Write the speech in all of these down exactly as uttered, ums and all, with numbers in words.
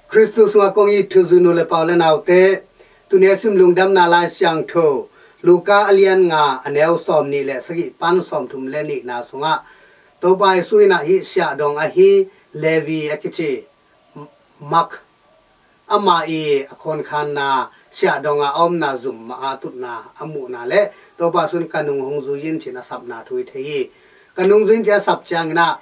Khristu sungah kong it thuzui nu le pa u le naute, tuni a sim lungdamna Lai Siangtho Luka a lian nga, a neu sawm nih le sagih pan sawm thum le nihna sungah Topa Jesu in ah hih siahdong ahi Levi a kici Mak, amah i a khawnkhanna siahdong a omna zum mah a tutna a muhna le Topa Jesu in ka nung hong zui in ci-in a sapna thu i thei hi. Ka nung zui in ci-in a sap ciangin ah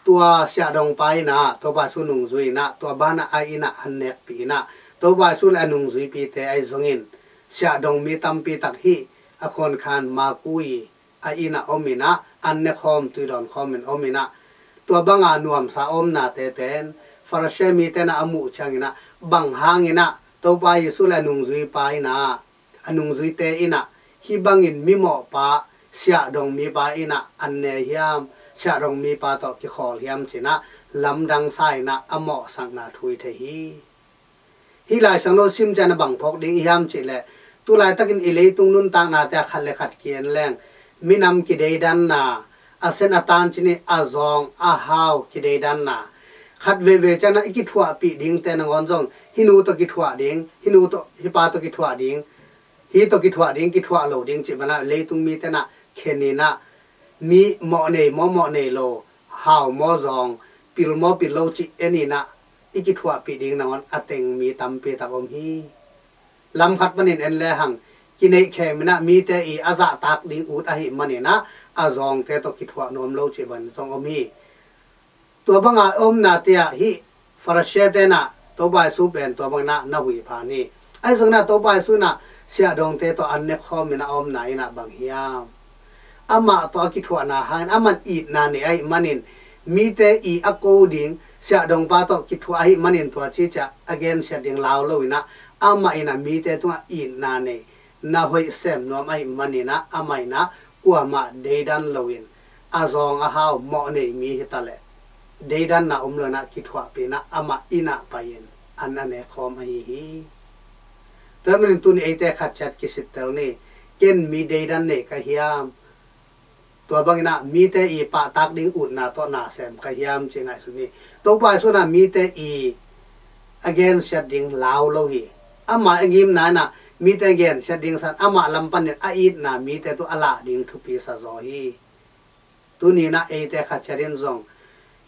tua siahdong pa in ah Topa Jesu nung zui in ah tua banah a inn ah an nekpih in ah Topa Jesu le a nungzuipite ahi zongin siahdong mi tampi tak hih a khawnkhan Maku i a inn ah om in ah an ne khawm, tui dawn khawm in om in ah tua banga nuamsa omnate pen Farasi mite in ah a muh ciangin ah bang hangin ah Topa Jesu le a nungzuipa in ah a nungzuite in ah hih bangin mimawhpa siahdong mipa in ah an ne hiam, siahdong mipa tawh kikhawl hiam ci-in ah lamdang sa in ah a mawhsakna thu i thei hi. Hih Lai Siangtho sim ciangin a bang phawk ding i hiam cih leh tu laitakin i leitung nuntaknate ah khat le khat ki-en leng minam kideidanna, a sen a tan ci-in a zawng a hau kideidanna, khat veivei ciangin ah i kithuahpih dingte nangawn zong hih nu tawh kithuah ding, hih nu tawh, hih pa tawh kithuah ding, hih tawh kithuah ding, kithuah lo ding cih banah leitung mite in ah khen in ah mi mawh nei maw mawh nei lo, hau maw zawng, pil maw pil lo cih en in ah i kithuahpih ding nangawn a teng mi tampi tak om hi. Lam khat panin en lehang kineihkhem in ah mite i a zahtak ding ut ahih manin ah a zawngte tawh kithuah nuam lo cih bang zong om hi. Tua banga omnate ah hih Farasi-te in ah Topa Jesu pen tua bangin ah na huih phan hi. Ahi zongin ah Topa Jesu in ah siahdongte tawh an ne khawm in a omna in ah bang hiam? Amah tawh a kithuahna hangin amah in itna nei ahih manin mite i a ko ding siahdongpa tawh kithuah ahih manin tua ci ciah a gensiat ding lau lo in ah amah in ah mite tungah itna nei, na hoih sem nuam ahih manin ah amah in ah kuamah deidan loin a zawng a hau mawh nei mi hi ta leh deidanna om lo in ah kithuahpih in ah amah inn ah pai-in an a ne khawm ahi hi. Tua ahih manin tuni eite khat ciat kisittel ni. Ken mi deidan nei ka hiam? Tua bangin ah mite i pahtak ding utna tawh na sem ka hiam ci ngaihsun ni. Topa Jesu in ah mite i a gensiat ding lau lo hi. Amah a ngimna in ah mite a gensiat ding san amah lam panin a itna mite tungah a lah ding thupi sa zaw hi. Tuni in ah eite khat ciat in zong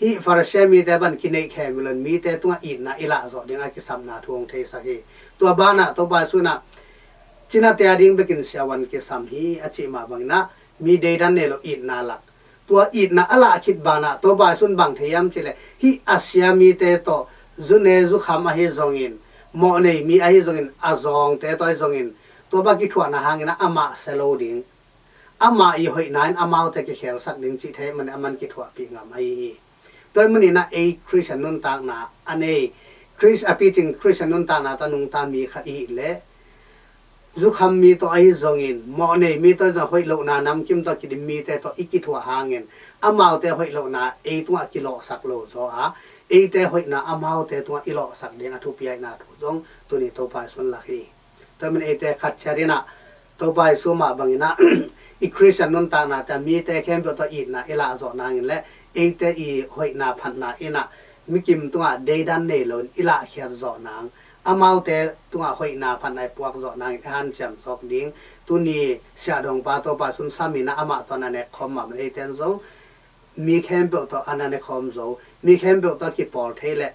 hih Farasi mite bang kineihkhem hi lo in mite tungah itna i lah zawh ding a kisapna thu hong theisak hi. Tua banah Topa Jesu in ah cinate a ding bekin siavuan kisam hi a cih mah bangin ah mi deidan nei lo itna lak. Tua itna a lah khit banah Topa Jesu in bang thei hiam cih leh hih a sia mite tawh zu ne zu kham ahi zongin, mawh nei mi ahi zongin, a zawngte tawh ahi zongin tua bang kithuahna hangin ah amah sia lo ding, amah i hoihna in amaute kikhelsak ding cih thei ahih manin amah in kithuahpih ngam ahi hi. Tua ahih manin ah ei Khristian nuntakna a nei, Khrist a picing Khristian nuntakna tawh nungta mi khat i hih leh zukham mi tawh ahi zongin, mawh nei mi tawh ahi zongin, hoih lohna namkim tawh kidim mite tawh i kithuah hangin amaute hoih lohna ei tungah kilawhsak lo zaw a, eite hoihna amaute tungah i lawhsak ding a thupi ahihna thu zong tuni Topa Jesu in lak hi. Tua ahih manin eite khat ciat in ah Topa Jesu mah bangin ah i Khristian nuntaknate ah mite khempeuh tawh itna i lah zawh nangin le eite i hoihna phatna in ah mikim tungah deidan nei loin i lahkhiat zawh nang, amaute tungah hoihna phatna i puak zawh nangin i hanciam zawk ding. Tuni siahdongpa Topa Jesu in sam in ah amah tawh na nek khawm mah bangin eite in zong mi khempeuh tawh a na ne khawm zo, mi khempeuh tawh kipawl thei leh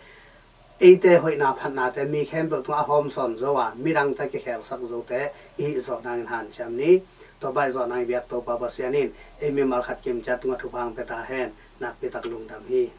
eite hoihna phatnate mi khempeuh tungah a hawmsawn zo a, midangte kikhelsak zote i hih zawh nangin hanciam ni. Tua bang i zawh nangin biak Topa Pasian in ei mimal khat kimciat tungah thupha hong pia ta hen. Nakpi tak lungdam hi.